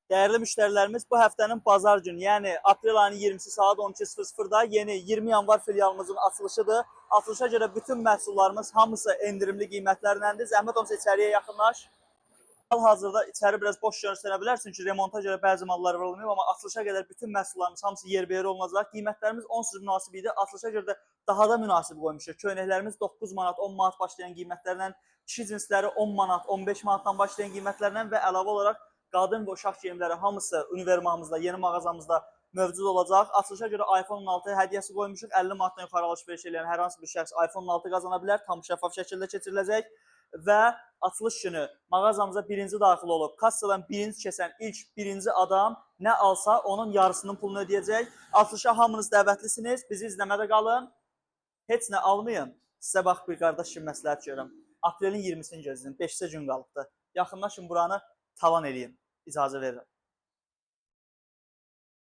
Dəyərli müştərilərimiz, bu həftənin bazar günü, yəni aprel ayının 20-si saat 12:00-da yeni 20 yanvar filialımızın açılışıdır. Açılışa görə bütün məhsullarımız hamısı endirimli qiymətlərləndir. Zəhmət olmasa içəriyə yaxınlaş. Hal-hazırda içəri biraz boş görsənə bilər, çünki remonta görə bəzi mallar vurulmayıb, amma açılışa qədər bütün məhsullarımız hamısı yerbəyer olunacaq. Qiymətlərimiz onsuz münasib idi. Açılışa görə də daha da münasib qoymuşuq. Köynəklərimiz 9 manat, 10 manat başlayan qiymətlərlə, kişi cinsləri 10 manat, 15 manatdan başlayan qiymətlərlə və əlavə olaraq qadın və uşaq geyimləri hamısı univermağımızda, yeni mağazamızda mövcud olacaq. Açılışa görə iPhone 16 hədiyyəsi qoymuşuq. 50 manatdan yuxarı alış-veriş edən hər hansı bir şəxs iPhone 16 qazana bilər. Tam şəffaf şəkildə keçiriləcək və açılış günü mağazamıza birinci daxil olub, kassadan birinci keçən ilk birinci adam nə alsa onun yarısının pulunu ödəyəcək. Açılışa hamınız dəvətlisiniz. Bizi izləmədə qalın. Heç nə almayın. Sizə bax bir qardaş kimi məsləhət görürəm. Aprelin 20-sini gözləyin. 5 gün qalıbdı. Yaxınlaşın, buranı talan eləyin. İcazə verirəm.